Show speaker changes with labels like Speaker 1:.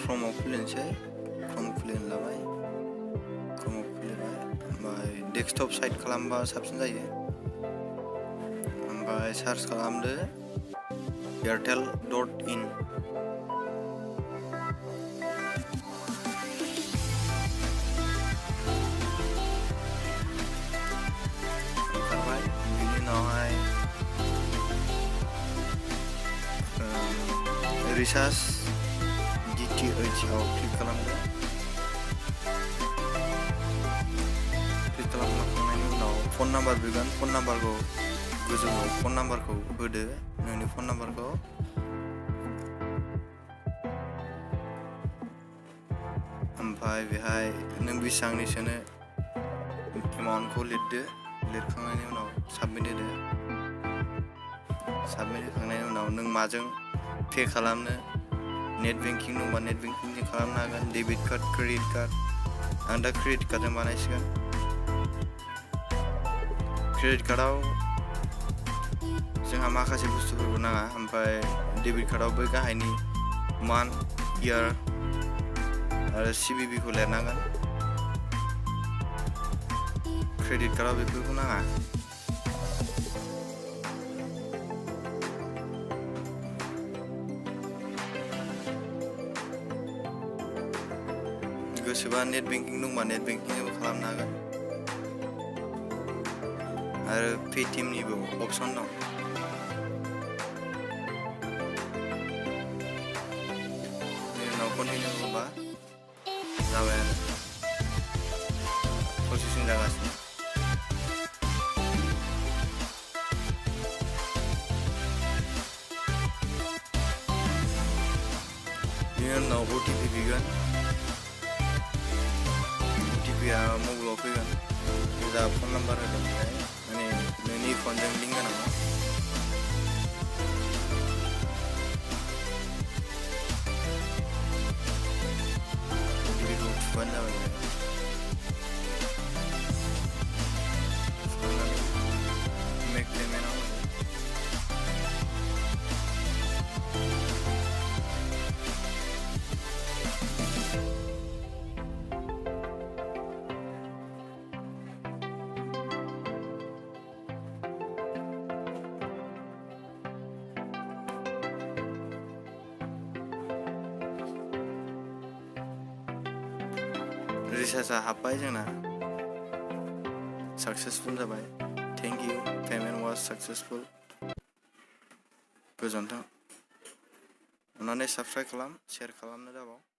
Speaker 1: Chromeआव खुलिनोसै Chrome खुलिनो लाबाय Chromeआव खुलिबाय ओमफ्राय डेस्कटप साइट खालामबा साबसिन जायो ओमफ्राय सार्च खालामदो airtel.in ओंखारबाय बिनि उनावहाय रिचार्ज DTH आव क्लिक खालामदो क्लिक खालामखांनायनि उनाव फन नाम्बार बिगोन फन नाम्बारखौ गोजौआव फन नाम्बारखौ होदो नोंनि फन नाम्बारखौ ओमफ्राय बेहाय नों बेसेबांनि सोनो एमाउन्टखौ लिरदो लिरखांनायनि उनाव साबमिट होदो साबमिट होखांनायनि उनाव नों माजों पे खालामनो नेट बेंकिं दंबा नेट बेंकिंजों खालामनो हागोन डेबिट कार्ड क्रेडिट कार्ड आं दा क्रेडिट कार्डजों बानायसिगोन क्रेडिट कार्डआव जोंहा माखासे बुस्थुफोरबो नाङा ओमफ्राय डेबिट कार्डआव बै गाहायनि मान्थ इयार आरो CVV खौ लिरनांगोन क्रेडिट कार्डआव बेफोरखौ नाङा गोसोबा नेट बेंकिं दंबा नेट बेंकिंजोंबो खालामनो हागोन आरो पेटिएमनिबो अपसन दं बेनि उनाव कन्टिनिउ होबा जाबाय आरो प्रसेसिं जागासिनो बेनि उनाव OTP बिगोन OTPआ मबाइलाव फैगोन जा फन नाम्बार होदों बेहाय माने नोंनि एकाउन्टजों लिंक जानांगौ OTPखौ थुबानो जाबाय थुखांनानै मेक पेमेन्टआव रिचार्जआ हाबबाय जोंना सक्सेसफुल जाबाय thank you payment was successful गोजोन्थों अननानै साबस्क्राइब खालाम शेयार खालामनो दाबाव